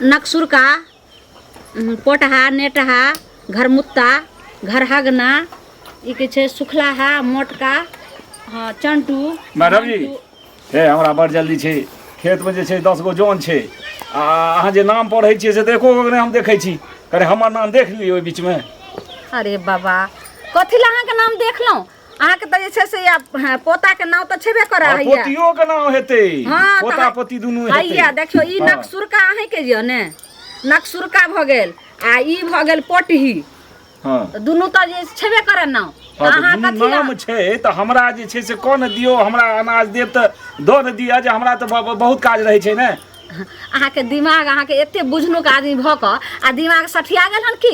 नकसुरका, पोटहा, नेटहा, घरमुत्ता, घरहगना, ई के छै सुखलाहा, मोटका, हँ, चंटू। मैडम जी, मंटू। हे, हमरा बड़ जल्दी छै। खेतमे जे छै 10 गो जन छै आ अहाँ जे नाम पढ़ै छियै से तऽ एको गो नहि हम देखै छी। कने हमर नाम देख लियौ ओहि बीचमे। अरे बाबा, कथी लए अहाँके नाम देखलहुँ? अहाँके तऽ जे छै से या, हँ, पोताके नाम तऽ छेबे करै। आ हैया पोतियो के नाम हेतै। हँ, तऽ पोता पोती दुनू हेतै। हैया देखियौ, ई नकसुरका अहीँके यऽ ने? नकसुरका भऽ गेल आ ई भऽ गेल पोटही। तऽ दुनू तऽ जे छेबे करै नाम। हँ, तऽ अहाँ दुनू कथी लए? नाम छै तऽ हमरा जे छै से कऽ ने दियौ। हमरा अनाज देब तऽ दऽ ने दिअ जे हमरा तऽ बहुत काज रहै छै ने। अहाँके दिमाग, अहाँके एते बुझनुक आदमी भऽ कऽ आ दिमाग सठिया गेल हन की?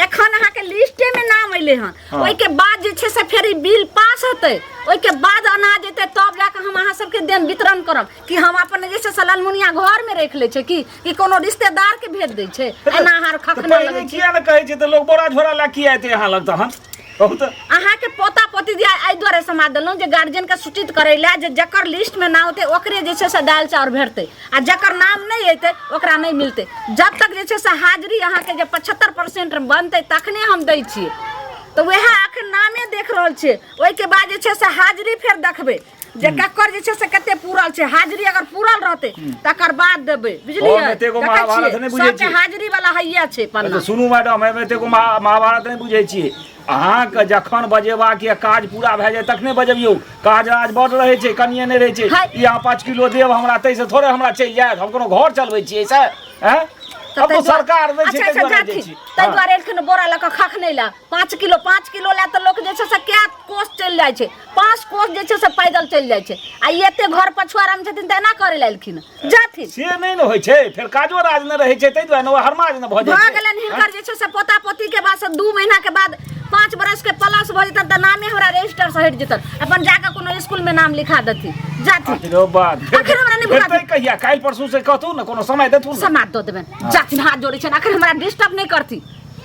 एखन अहाँके लिस्टेमे नाम अयलै हन। ओहिके बाद जे छै से फेर ई बिल पास हेतै, ओहिके बाद अनाज एतै, तब जाकऽ हम अहाँ सबके देम वितरण करब। कि हम अपन जे छै से ललमुनिया घरमे राखि लै छै की कि कोनो रिश्तेदारके भेज दै छै? एना अहाँ तऽ खखना पहिले लगै छी। किया ने कहै छै? तऽ लोक बोरा झोरा लए किया एतै अहाँ लग तहन? कहू तऽ। अहाँके पोता पोती दिया एहि दुआरे समाद देलहुँ जे गार्जियनके सूचित करै लए जे जकर लिस्टमे नाम होतै ओकरे जे छै से दालि चाउर भेटतै आ जकर नाम नहि एतै ओकरा नहि मिलतै। जब तक जे छै से हाजिरी अहाँके जे 75% बनतै तखने हम दै छियै। तऽ वएह अखन नामे देख रहल छियै। ओहिके बाद जे छै से हाजिरी फेर देखबै जे ककर जे छै से कते पूरल छै। हाजिरी अगर पूरल रहतै तकर बाद देबै, बुझलियै? हम एतेको देखै महाभारत छियै, नहि बुझै सबके छियै। हाजिरी वाला हैया छै पन्ना। तऽ सुनू मैडम, एहिमे एतेको महाभारत नहि बुझै छियै। अहाँके जखन बजेबाक यऽ, काज पूरा भए जाय तखने बजबियौ। काज राज बड रहै छै, कनिए नहि रहै छै। हाय। ई अहाँ 5 किलो देब हमरा, ताहिसँ थोड़े हमरा चलि जायत? हम कोनो घर चलबै छियै से? आँय? तऽ अब ताहि तऽ सरकार दै छै, अच्छा ताहि अच्छा दुआरे दै जाथिन छी। ताहि दुआरे एलखिन बोरा लऽ कऽ खखनै लए। 5 किलो, 5 किलो लए तऽ लोक जे छै से कए कोस चलि जाइ छै, 5 कोस जे छै से पैदल चलि जाइ छै। आ ई एते घर पछुआरामे छथिन तऽ एना करै लए एलखिन, जाथिन। से नहि ने होइ छै, फेर काजो राज नहि रहै छै, ताहि दुआरे ने ओ हरमाज ने भऽ जाइ भऽ छै। गेलनि हिनकर जे छै से पोता पोती के बाद से 2 महीना के बाद 5 बरस के प्लस भऽ जेतनि तऽ नामे हमरा रजिस्टर से हटि जेतनि। अपन जाकऽ कोनो स्कूल में नाम लिखा देथिन, जाथिन। आखिर ओ बात अखन हमरा नहि बुझा। हेतै कहिया? काल्हि परसू से कहथुन ने, कोनो समय देथुन ने। समाद दऽ देबनि, जाथिन। हाथ जोड़ै छनि, अखन हमरा डिस्टर्ब नहि करथिन,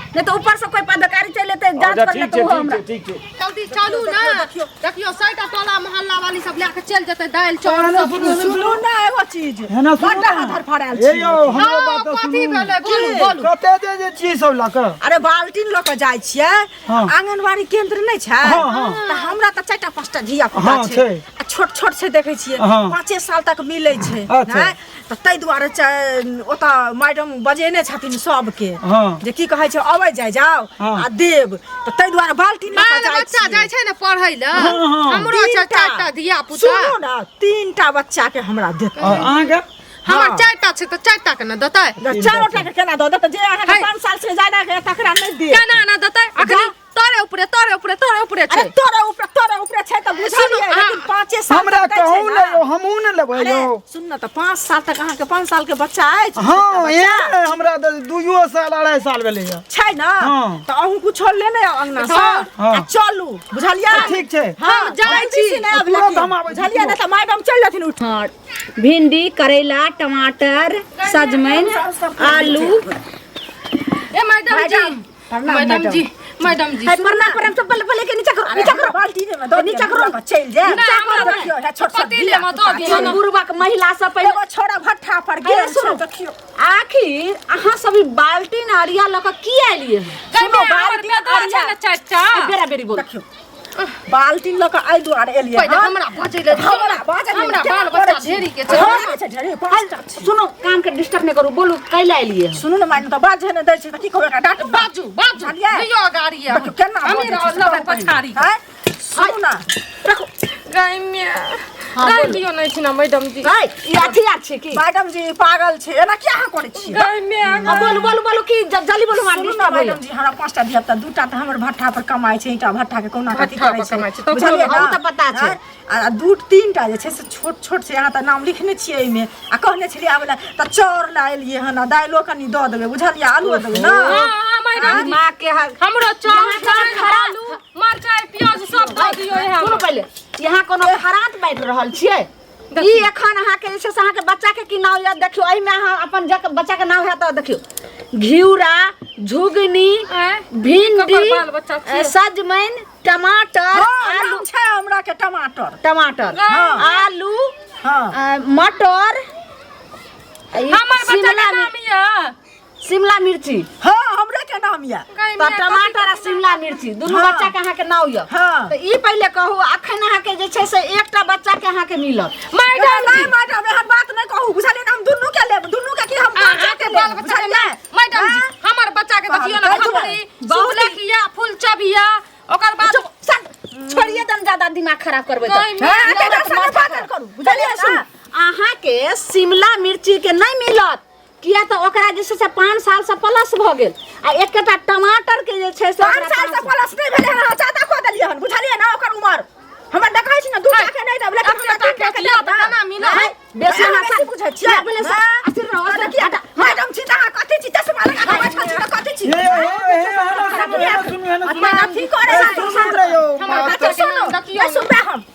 नहि तऽ ऊपर से कोई पदाधिकारी चलि एतै जांच अच्छा, करले ठीक तऽ छै। ओहो ठीक हमरा छै, ठीक छै। जल्दी चलू ने, देखियौ सैटा टोला मोहल्ला वाली सब लए के चलि जेतै दालि चाउर सब। सुनू ने एगो चीज। हे ना, सुनू बड्ड ना। हाथ फड़ायल हे छी। यौ, हमरो हँ, बात तऽ कथी सुनू। भेलै? बोलू, बोलू। कते जे जे चीज सब लऽ कऽ? अरे, बाल्टीन लऽ कऽ जाइ छियै। आंगनबाड़ी केंद्र नहि छै? हँ। तऽ हमरा तऽ चारिटा पाँचटा धिया पुता छै। छै। आ छोट छोट छै, देखै छियै। 5 साल तक मिलै छै। नहि तऽ ताहि दुआरे ओतऽ मैडम बजेने छथिन सबके जे की कहै छै, अबै जाइ जाउ आ देब। तऽ ताहि दुआरे बाल्टीन लऽ कऽ बाल जाइ बच्चा छियै। जाइ छै ने पढ़ै लए। हँ। हमरो छै तीनटा। चारिटा धिया पुता। सुनू ने, तीनटा बच्चा के हमरा देत। और अहाँके? हमर चारिटा छै तऽ चारिटा के ने देतै। चारोटा के केना दऽ देत? जे अहाँके है। 5 साल से ज्यादा के तकरा नहि देत। केना ने देतै? अखनी तोरे ऊपरे, तोरे ऊपरे, तोरे ऊपरे अरे छै। तोरे ऊपरे, तोरे ऊपरे छै तऽ सुनू, बुझलियै, लेकिन 5 साल हमरा तक दै छै कहू ने। ने यौ, हमहूँ ने लेबै अरे यौ। सुन ने, तऽ 5 साल तक अहाँके 5 साल के बच्चा अछि? हँ, छोटका ए बच्चा हमरा तऽ 2 साल 2.5 साल भेलैया। छै ने? हँ। तऽ अहूँ कुछो लेने आउ अंगना से आ चलू, बुझलियै? ठीक छै। हँ, हम जाइ जल्दी छी। से नहि आबि तुरंत लेकिन, हम आबै छी, बुझलियै? तुरंत। नहि तऽ मैडम चलि जेथिन उठि। हँ, भिंडी, करैला, टमाटर, सजमनि, आलू। ए मैडम जी, प्रणाम। मैडम जी, मैडम जी। है, प्रणाम, प्रणाम। सब पहले पहले के नीचा करो, नीचा करो। बाल्टी में दऽ नीचा करो। दिअ, चलि जायब। नहि, हमरा देखियौ, हे छोट छोट पतीले धिया मे पुता दऽ दिअ छै। ने। बुढ़बाक महिला सब पहिले एगो छोड़ा भट्ठा पर अरे गेल सुनू। छै, देखियौ। आखिर अहाँ सब ई बाल्टीन अरिया लऽ कऽ की एलियै हन? सुनो, सुनो, बाल्टी बाल्टी बेदरा छै ने चारिटा। आ, बेरा बेरी बोल। देखियौ, बाल्टीन लऽ कऽ एहि दुआरे एलियै पहिले हन। हमरा बजै लए दियौ। हमरा बाजऽ दियौ, हमरा केना बाल करै बच्चा छी? ढेरी के छै। हमरा छै ढेरी, पाँचटा छै। सुनो, काम के डिस्टर्ब नहि करू। बोलू, कैला एलियै हन? सुनू ने मैडम, तऽ बाजै नहि दै छै तऽ की कहबै? एकरा डाँटू ने। बाजू, बाजू। बुझलियै? दियौ गाड़ी। देखियौ केना हमी बजै छै, से रहबै कहू पहिने। पछाड़ी। आँय? सुनू ने। रखू। गाय मे गाय दियौ नहि छै ने मैडम जी। है, ई अथी आर छै की? मैडम जी, ई पागल छै, एना किया अहाँ करै छियै? गाय मे। आ, बोलू, बोलू, बोलू की जल्दी बोलू, हमरा सुनू ने डिस्टर्ब होइया। मैडम जी, हमरा पाँचटा धिया पुता, दूटा तऽ हमर भट्ठा पर कमाइ छै, ईंटा भट्ठा के कहुना कथी भट्ठा करै पर छै, कमाइ छै, तऽ बुझलियै ओकरो ने? तऽ पता छै। आँय? आ दू तीनटा जे छै से छोट छोट छै। अहाँ तऽ नाम लिखने छियै एहिमे आ कहने छलियै आबै लए, तऽ चाउर लए एलियै हन आ दालिओ कनि दऽ देबै, बुझलियै? आलुओ देबै ने। हँ हँ मैडम जी। माँ के हक। हमरो चाउर, यहाँ कोनो दालि, आलू, मरचाइ, प्याज सब दऽ दियौ इएह। सुनू पहिले, यहाँ कोनो खरात बाँटि रहल छियै? ई एखन अहाँके जे छै से अहाँके बच्चा के की नाम यऽ? देखियौ, एहिमे अहाँ अपन जक बच्चा के नाम हैत तऽ देखियौ, घिउरा, झुगनी, आँय? भिंडी, ककर बाल बच्चा छियै? सजमनि, टमाटर, हँ, आलू। नाम छै हमरा के टमाटर। टमाटर, आलू, हँ। मटर, हमर बच्चा के शिमला नाम यऽ। शिमला मिर्ची। हाँ, हमरे के नाम यऽ। तऽ टमाटर आ शिमला मिर्ची दुनू हाँ। बच्चा के अहाँके नाम यऽ। हाँ। तऽ ई पहिले कहू, अखन अहाँके जे छै से एकटा बच्चा के अहाँके मिलत। मैडम नहीं जी, मैडम, एहन बात नहीं कहू, बुझलियै ने? हम दुनू के लेब, दुनू के की हम बच्चा के अहाँके बाल लेब, बच्चा के बुझलियै? नाम। मैडम जी, हमर बच्चा के देखियौ ने, कहू ने। खपरी, सुबलखिया, फुलचबिया, ओकर बाद चुप, शांत, छोड़िए दम, ज्यादा दिमाग खराब करबै तऽ। नहीं, हाँ, नहीं, तऽ माथा माथा खराब। करू, बुझलियै पहिले सुनू, ने? अहाँके शिमला मिर्ची के नहि मिलत, किया तऽ ओकरा जे छै से 5 साल से प्लस भऽ गेल, आ एकेटा टमाटर के जे छै से 5 ओकरा साल से प्लस नहि भेलै हन, अहाँ ज्यादा कऽ देलियै हन, बुझलियै ने? ओकर उमर हमरा देखै छी ने, 2 टा के नहि देब, लेकिन हमरा 3 टा के लिअ देब तऽ केना मिलत? आँय, बेसी अहाँ अहाँ बेसी बुझै छियै? किया पहिले हाँ? अस्थिर रहू, अस्थिर। किया? मैडम छी तऽ अहाँ कथी छी? चश्मा लगा कऽ बैठल छी तऽ कथी छी? हे हे हे, हेना सुनू, हेना सुनू, हेना सुनू। अपना अथी करै ए, छी। सुनू ने यौ, हमर बात बच्चा के सुनू, नाम देखियौ नहि ने। सुनबै हम।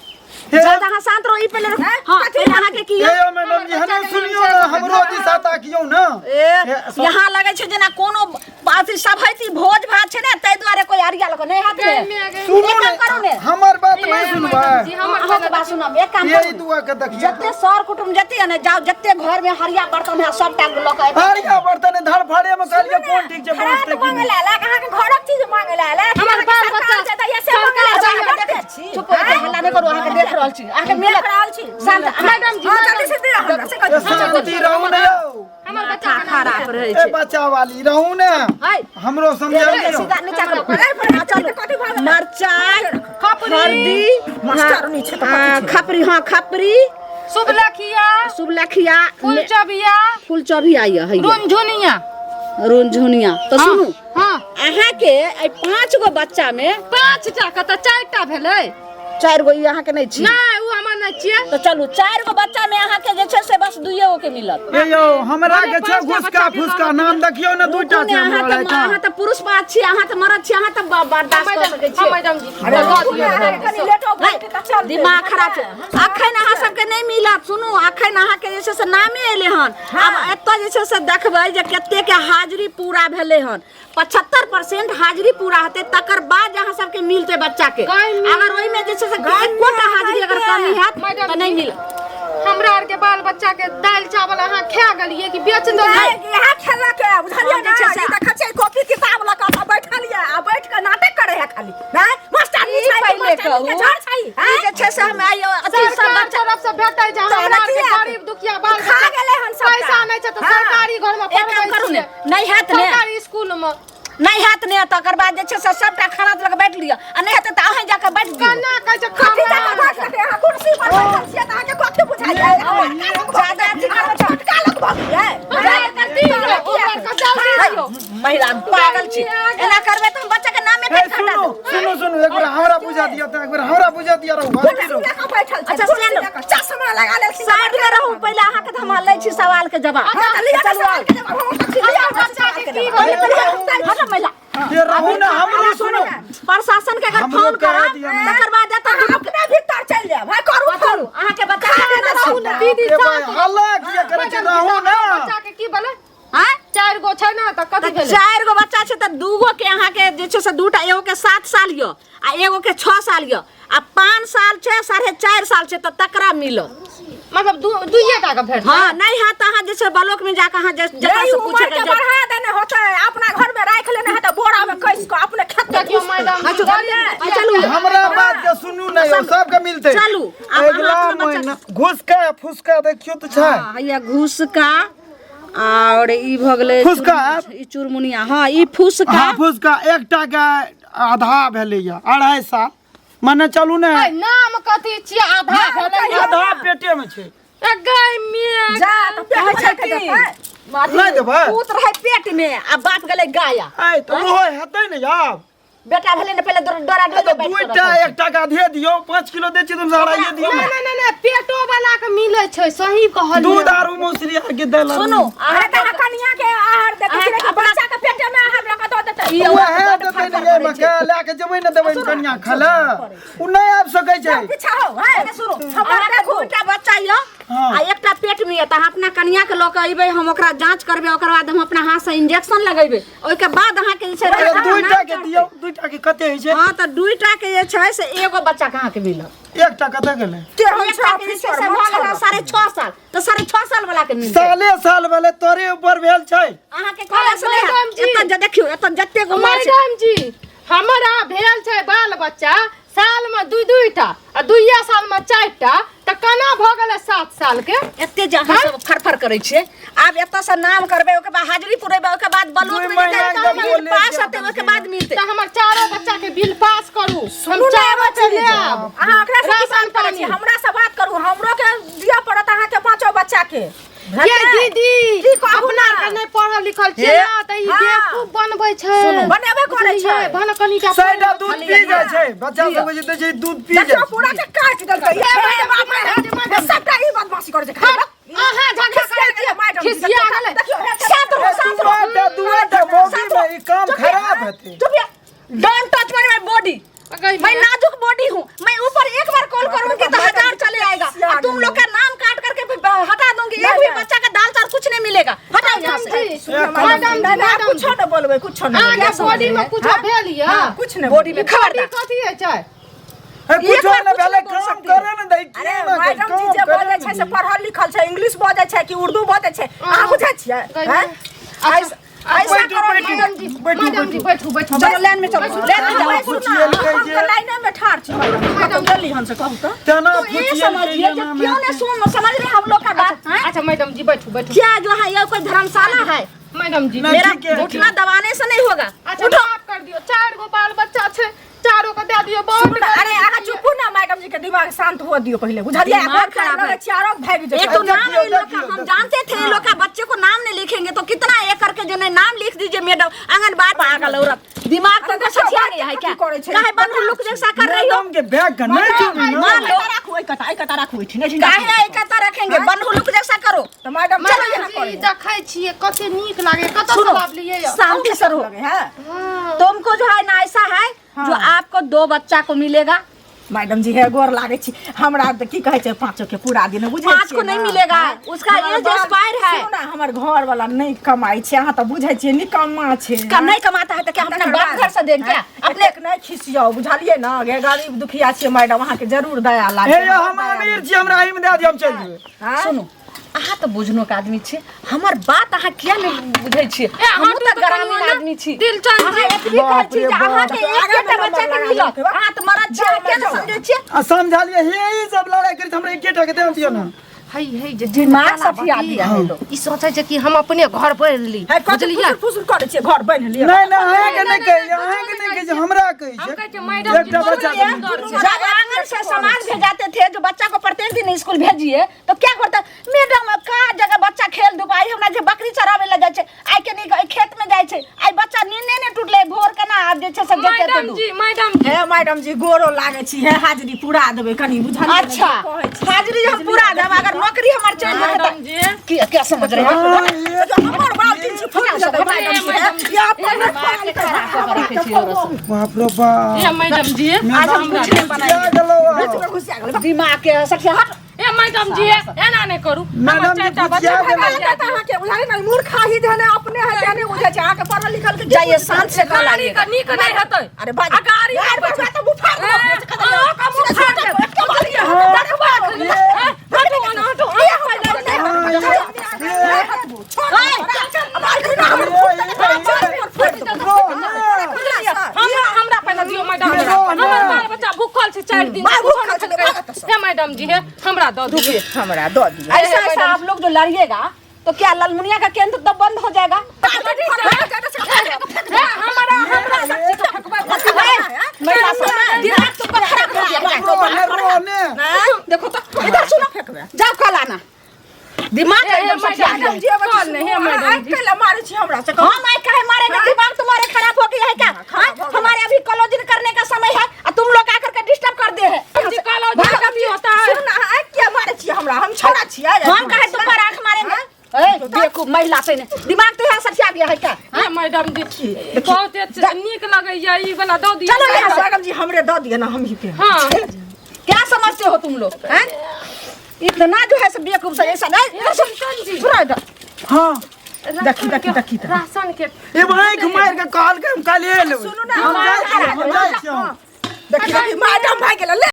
हे ज्यादा अहाँ शांत रहू, ई पहिले रहू। हाँ, कथी? पहिले अहाँके की हे यौ मैडम जी, हेना सुनियौ ने, हमरो दिशा ताकियौ ने। ए, हे, यहाँ लगै छै जेना कोनो अथी सभैती भोज भात छै ने, ताहि दुआरे कोई अरिया लग नहि हैत ने। सुनू एक काम करू ने, ने। हमर बात नहि सुनबै? जी, हमर अहाँके बात सुनब, एक काम ये करू ने। दुआ के देखियौ। जते सर कुटुम जते ने जाओ, जते घर में हरिया बर्तन है सबटा लऽ कऽ आबि। हरिया बर्तन धर फाड़े में कहलियै कोन ठीक छै, खरात बाँटतै कि मांगे नहि? ला ला, अहाँके घरक चीज मांगे ला ला। हमर बाल बच्चा सरकार से मांगे ला, अच्छा, अहाँ देखै देखै छी। चुप हो जाउ, हल्ला नहि करू, अहाँके देख रहल छी, अहाँके मिलत। देख रहल छी। शांत मैडम जी, हाँ, जल्दी से दिअ हमरा, से कह ए, दियौ। शांति रहू ने यौ। हमर बच्चा के नाम खराब रहै ए छै। बच्चा वाली रहू ने, है हमरो समझाइयो। सीधा नीचा करू। हाँ, चलू। मरचाइ, हल्दी, मास्टर नहि छै तऽ हाँ, खपरी, हाँ खपरी, सुबलखिया, सुबलखिया, फुलचबिया, फुलचबिया यऽ हैया, रुनझुनिया, रुनझुनिया। तऽ सुनू, हाँ, अहाँके एहि 5 गो बच्चा में 5 टा कतऽ, 4 टा भेलै। 4 गो ई अहाँके नहि छी? नहि, ओ हमर नहि छियै। तऽ चलू, 4 गो बच्चा में अहाँके जे छै से बस 2 गो के मिलत। ए यौ, हमरा के छै पाँच टा घुसका बच्चा के फुसका नाम देखियौ ने, 2टा रुकू छै ने, हमरा अहाँ तऽ लड़का। अहाँ तऽ पुरुष बात छी, अहाँ तऽ मरद छी, अहाँ तऽ बर्दाश्त कऽ सकै हाँ छी। मैडम जी, अरे दऽ रुकू दियौ। ने, अहाँके कनि लेटो भऽ जेतै तऽ चलतै। दिमाग खराब छै। अखन अहाँ सबके नहि मिलत। सुनू, अखन अहाँके जे छै से नामे एलै हन। आब एतऽ जे छै से देखबै जे कते के हाजिरी पूरा भेलै हन। 75% हाजिरी पूरा हेतै तकर बाद अहाँ सबके मिलतै बच्चा के। अगर ओहिमे जे छै से एकोटा हाजिरी अगर कमी हैत मैडम तऽ नहि जी, मिलत। हमरा आर के बाल बच्चा के दालि चावल अहाँ खा गेलियै कि बेच देलियै? नहि, इएह खेलक है, बुझलियै हम ने? जे छै से ई देखै छियै, कॉपी किताब लऽ कऽ सब बैठल यऽ, आ बैठ कऽ नाटक करै है खाली। नहि, मास्टर ई छै, पहिले मास्टर कहू, के झड़ छै, ई जे छै से हम आइ अथी सब सरकार बच्चा तरफ से भेटै छै, तऽ हमरा आर के किया? गरीब दुखिया बाल खा बच्चा गेलै हन सबटा। पैसा नहि छै तऽ हाँ। सरकारी घर में एक काम पढ़बै करू ने, छियै। नहि हैत ने, सरकारी स्कूल में नहि हैत ने, तकर बाद जे छै से सबटा खाना लऽ कऽ बाँटि लिअ, आ नहि हेतै तऽ अहीं जाकऽ बाँटि दियौ। केना कहै छै कथी खाना? जाकऽ बैठ लेतै? अहाँ कुर्सी पर बैठल छियै तऽ अहाँके कथी बुझाइए? अहाँ बड़का लोक भऽ ज्यादा अथी गेलियै। अहाँ छोटका लोक भऽ गेलियै। हमरा आर के दियौ, ओकरा आर के जल्दी दियौ। महिला पागल छी, एना करबै तऽ हम बच्चा के नामे ए काटि हटा सुनू देब। सुनू सुनू, एक बेर हमरा बुझा दिअ तऽ, एक बेर हमरा बुझा दिअ रहू, कुर्सी हस्ती रहू। लऽ कऽ बैठल छै, अच्छा, कुर्सी सुन। लऽ कऽ चश्मा लगा लेलखिन। साइड में रहू पहिले, अहाँके तऽ हम लै छी सवाल के जवाब। हाँ, तऽ लिअ ने चलू सवाल आउ। के जवाब, हम तऽ छी, लिअ हमर हमरा बच्चा सवाल के के की जवाब। भेलै? पहिले हम हटो महिला। ये रहू ने, हमरो सुनू। प्रशासन के अगर हमरो फोन कह करब दिअ ने। तकर बाद एतऽ अहाँ दुनू अपने भीतर चलि जायब, हाँ, करू फोन। अहाँके बच्चा के केना रहू छै? ने दीदी, ए भाई, शांत। हल्ला किया करै छी? मैडम जी, रहू ने। हमर बच्चा के की भेलै? आँय? 4 गो छै ने तऽ कथी तऽ भेलै? 4 गो बच्चा छै तऽ 2 गो के अहाँके जे छै से 2टा, एगो के 7 साल यऽ आ एगो के 6 साल यऽ, आ 5 साल छै, 4.5 साल छै, तऽ तकरा मिलत। मतलब 2 टा के भेटतै? हाँ, नहि हैत तऽ अहाँ जे छै ब्लॉक में जाकऽ अहाँ जकरा नहीं से पूछे उमर के के बढ़ा देने होतै, अपना घर में राखि लेने हेतै, बोरा में कसि कऽ अपने खेतै। देखियौ मैडम जी, गरीब आ, चलू। हमरा बात के सुनू ने यौ, सबके मिलतै। चलू, आब अहाँ अगिला अपना बच्चा- महीना घुसका फुसका देखियौ तऽ छै। हाँ, हैया घुसका और ई भऽ गेलै फुसका। ई चुरमुनिया, हाँ ई फुसका। हाँ फुसका, एकटा के आधा भेलैया, 2.5 साल माने चलू ने। ऐ, नाम कथी छियै? आधा भेलै? आधा पेटे में छै। ए, गाय में जा तऽ पेट कहै छै भरि के की? देतै। अथी नहि देबै? पूत रहै पेट में आ बाप गेलै गाया। ऐ तऽ ओहो हेतै ने आब। बेटा भेलै ने पहिले डोरा ऐ डोरा तऽ बैठ कऽ 2टा रखल। एकटा के आधे दियौ, 5 किलो दै छियै तऽ अढ़ाइए दियौ नहि ने। नहि नहि नहि, पेटो वाला के मिलै छै, सही कहलियै। दूध आरू मौसरी आर के देलक। सुनू, अरे तऽ अहाँ कनिया के आहार देतै अहाँ कि अपना- बच्चा के पेटे में आहार लऽ कऽ दऽ देतै? ई उएह बड्ड देतै ने फरफर एहिमे करै छै। के लए के जेबै ने देबै ने कनिया खाय लए, ओ नहि आबि सकै छै। पीछा हो, है? सुनू, हमरा अहाँके देखू। 2टा बच्चा यऽ आ एकटा पेट में यऽ तऽ अहाँ अपना कनिया के लऽ के अयबै, हम ओकरा जांच करबै, ओकर बाद हम अपना हाथ से इंजेक्शन लगेबै, ओहिके बाद अहाँके जे छै अरे राशन दुईटा नाम के चढ़तै। दियौ, दुईटा के कते होइ छै? हँ, तऽ दुईटा के जे छै से एगो बच्चा के अहाँके मिलत। एकटा कते गेलै? केहन एकटा छै के जे छै ऑफिसर से भऽ गेल 6.5 साल, तऽ 6.5 साल वाला के मिलतै। साले साल भेलै, तोरे ऊपर भेल छै। अहाँके कहला से नहि मैडम जी। एतऽ जे देखियौ, एतऽ जते गो माछ मैडम जी, हमरा भेल छै बाल बच्चा साल में दू दूटा आ दुइया साल में चारिटा, तऽ केना भऽ गेलै 7 साल के? एते जे अहाँ सब फरफर करै छियै, आब एतऽ से नाम करबै, ओकर बाद हाजिरी पुरेबै, ओकर बाद ब्लॉक दुइ में महीना जेतै, एकदम बिल बोले पास जे हेतै, ओकर बाद मिलतै। तऽ हमर चारो बच्चा के बिल पास करू, हम सुनू ने चारो एगो के चीज। लेब। अहाँ ओकरा से की राशन बात करै छी? पानी। हमरा से बात करू, हमरो के दिअ पड़त अहाँके पाँचो बच्चा के। ये दीदी, की कहू अपना ना? आरके नहि पढ़ल लिखल छियै हे? ना, तऽ ई हाँ। बेवकूफ बनबै छै। सुनू, बनेबे करै छै। बुझलियै? भन कनिटा साइडा पढ़ल दूध लिखल पी जाइ छै, बच्चा सब के जे दै छै दूध पी जाइ देखियौ छै। पूरा के काटि देलकै। ये मैडम, मैडम, सबटा ई बदमाशी करै छै। खाली अहाँ झगड़ा खिसिया करै गेलै मैडम जी, खिसिया गेलै। देखियौ, हे, शांत रहो, शांत रहो। दुआटा दुआटा मौगी में ई काम खराब हेतै। चुप या, don't touch my body. गई मैं नाजुक बॉडी हूँ, मैं ऊपर एक बार कॉल करूंगी तो 1000 चले आएगा और तुम लोग का नाम काट करके फिर हटा दूंगी। एक भी बच्चा का दाल चावल कुछ नहीं मिलेगा, हटाओ यहाँ से। मैडम जी, नहीं, मैडम कुछो नहीं बोलबै, कुछो नहीं अहाँके बोलबै। बॉडी में कुछो भेल यऽ? हाँ, कुछ नहीं बॉडी में खबरदार। कथी होइ छै? हे, एक कुछो बार नहि कुछ भेलै, नहीं बोल काम सकती हो। करे ने दै, की अरे ना करे, मैडम जी काम जे करे बजै ने छै से दी। पढ़ल लिखल छै, इंग्लिश बजै छै कि उर्दू बजै छै, अहाँ बुझै छियै? गई हैं? अच्छा, ऐसा बैठू, करो बैठू, मैडम जी, बैठू, मैडम जी, बैठू। बैठू बैठू। चलो लाइन में चलो, लाइन में जाओ। सुनू ना, फुचियल हम कहै तऽ लाइने में ठाढ़ छी मैडम, कतौ गेली हन से कहू तऽ। तेना तो ये फुचियल समझिए के जो नाम क्यों हेतै। नहीं सुन समझ रहे हम लोग का बात, हैं? अच्छा मैडम जी, बैठू बैठू। क्या जो है ये कोई धर्मशाला है? मैडम जी, नहीं, मेरा ठीक है, घुटना दबाने से नहीं होगा। अच्छा माफ कर दियो, 4 गो बाल बच्चा छै, चारो के दे दियो, बहुत सुनू ना, अरे अहाँ चुपू ना, मैडम जी के दिमाग शांत हुआ दियो पहले, बुझलियै? दिमाग घर खराब है। लगे चारो भागि एक जेतै। तो नाम देखियो, इन लोग का देखियो, हम जानते थे, इन लोग का बच्चे को नाम नहीं लिखेंगे तो कितना एक करके जो नहीं नाम लिख दीजिए मैडम। आंगनबाड़ी पागल औरत, दिमाग अरे तुमको देखियो, सठिया बात गया है कथी क्या? करै छै? काहे बंधु लुक जैसा कर रही हो? मैडम के बैग के नहि चुनी ना। मान लो। राखू, एहि कता, एहि कता राखू, एहिठिन, एहिठिन राखू। काहे एकता रखेंगे? बंधु लुक जैसा करो। तऽ मैडम चलो मैडम एना जी, करै। देखै छियै कते नीक लागे, कतऽ सुनो, से लाबलियै यऽ? शांति से रहो। लगे है। तुमको जो है ना ऐसा है जो आपको 2 बच्चा को मिलेगा। मैडम जी, हे गोर लागे छी, हमरा तऽ की कहै छै पाँचो के पूरा दिन बुझै पाँच छियै को नहीं ना? मिलेगा, हाँ। उसका हमर एज बाल- एक्सपायर है। सुनू ना, हमर घर वाला नहीं कमाई छै, अहाँ तऽ बुझै छियै निकम्मा छै। कम नहीं कमाता है तो क्या हम अपना तकर बाप बाद- घर से देंगे क्या? हाँ, अपने एतेक नहि खिसियौ, बुझलियै ना? गे गरीब दुखिया छियै मैडम, अहाँके जरूर दया लागत। हे यौ, हम अमीर छी, हमरा एहिमे दए दियौ, हम चलि जेबै। हाँ? सुनू, अहाँ तऽ बुझनुक आदमी छी, हमर बात अहाँ किया नहि बुझै छियै? ए, हमहूँ हटू तऽ तऽ ग्रामीण कनियो ना। आदमी छी। दिलचंद जी। अहाँ एतबी कहै बाप छी रे जे बाप। अहाँके एकेटा बच्चा के मिलत, अहाँ तऽ मरद छी, अहाँ किया नहि समझै छियै? आ समझलियै, हे ई सब लड़ाइ करै छै, हमरा एकेटा के दए दियौ ना। है है जे दिमाग सफिया दिया है लोग। ई सोचै छै कि हम अपने घर बनि ली, है, कथी बुझलियै? फुसुर फुसुर करै छियै, घर बान्हि लिअ। नहि नहि, अहाँके नहि कहै, अहाँके नहि कहै छै, हमरा कहै हम छै। कहै छियै मैडम जी, एकटा बच्चा के सुन्दर छै। जब आंगन से समाज भेजाते थे, जो बच्चा को प्रत्येक दिन स्कूल भेजिए तो क्या करता? मैडम का जगह बच्चा खेल धूप, आई हमरा जे बकरी चरावे ला जाइ छै, आई के नहीं खेत में जाइ छै, आई बच्चा नींदे ने टूटले, भोर के ना आब जे छै से जेते मैडम तो जी, मैडम जी, हे मैडम जी, गोरो लागै छी, हे हाजिरी पूरा देबै कनी, बुझलियै ने? अच्छा, कहै छी। हाजिरी हम पूरा देब, अगर नौकरी हमर चलि जेतै मैडम तऽ जी, की क्या समझ रहे हो? हाँ, ये हमर बाल्टी छी, फूटि जेतै मैडम जी, हे। ये अपन दिमाग के खराब कऽ के रखै छी औरत सब। बाप रे बाप। ए मैडम जी, आज हम कुछ नहीं बनाएंगे। फुचिया गेलौ आब। बीच में घुसिया गेलै। दिमाग के सठिया हट। ए मैडम जी, एना नहि करू, हमर मैडम जी, चारिटा फुचिया बच्चा गेलौ। भगा तऽ अहाँके बुझलियै ने, मूर्खा ही धने अपने है तेने बुझै छै, अहाँके पढ़ल लिखल के की जाइए बुझतै? शांत से कल गाड़ी आइएगा। के नीक नहि हेतै। अरे बाज आ गाड़ी यार, आबै छै। बच्चा तऽ बुफार ए, अहाँ के मुँह फाड़ देब। बुझलियै? हटू, ओना हटू, अहाँ हाँ, हमरा हमरा पहिले दियौ मैडम जी, हमर बाल बच्चा भूखल छै 4 दिन मार से, कुछो भूखल नहि छै, खेलकै। भागत सब। हे मैडम जी, हे हमरा दऽ दियौ। हमरा दऽ दिअ। ऐसा ऐसा आप लोग जो लड़िएगा तो क्या ललमुनिया का केंद्र तो बंद हो जाएगा? हे हमरा हमरा सब चीज फेकबै। महिला सब दिमाग तुमको खराब हो गया है। रोने रोने। देखो तो इधर सुनो, जाओ कल आना। दिमाग ए, एकदम सठिया मैडम गया है। जी, कल नहीं, हे मैडम जी। कैला मारै छी हमरा से? कहू। हम आए काहे मारेंगे? दिमाग तुम्हारे खराब हो गया है क्या? हाँ? हमारे अभी कॉलोजन करने का समय है और तुम लोग आकर के डिस्टर्ब कर दे है। जी, कॉलोजन कथी होता है? सुन ना, अहाँ किया मारै छी हमरा? हम छोड़ा छियै। हम काहे तुम पर आंख मारेंगे? ए बेवकूफ महिला से ने दिमाग तो यहाँ सठिया गया है क्या? हे मैडम जी, बहुत नीक लगैया ई वाला दऽ दियौ। चलो यहाँ से। मैडम जी, हमरे दऽ दिअ ना, हम ही पे। हाँ क्या समझते हो तुम लोग हैं? इतना जो है से बेवकूफ से ऐसा नहीं इधर सुन, पूरा इधर। हाँ। देखी देखी देखी तऽ। राशन के ए आँखि मारि के कहलकै हम काल्हिए लेबै। सुनू ना, हम जाइ छियै, हम जाइ छियै। देखी देखी मैडम भागि गेलै ले।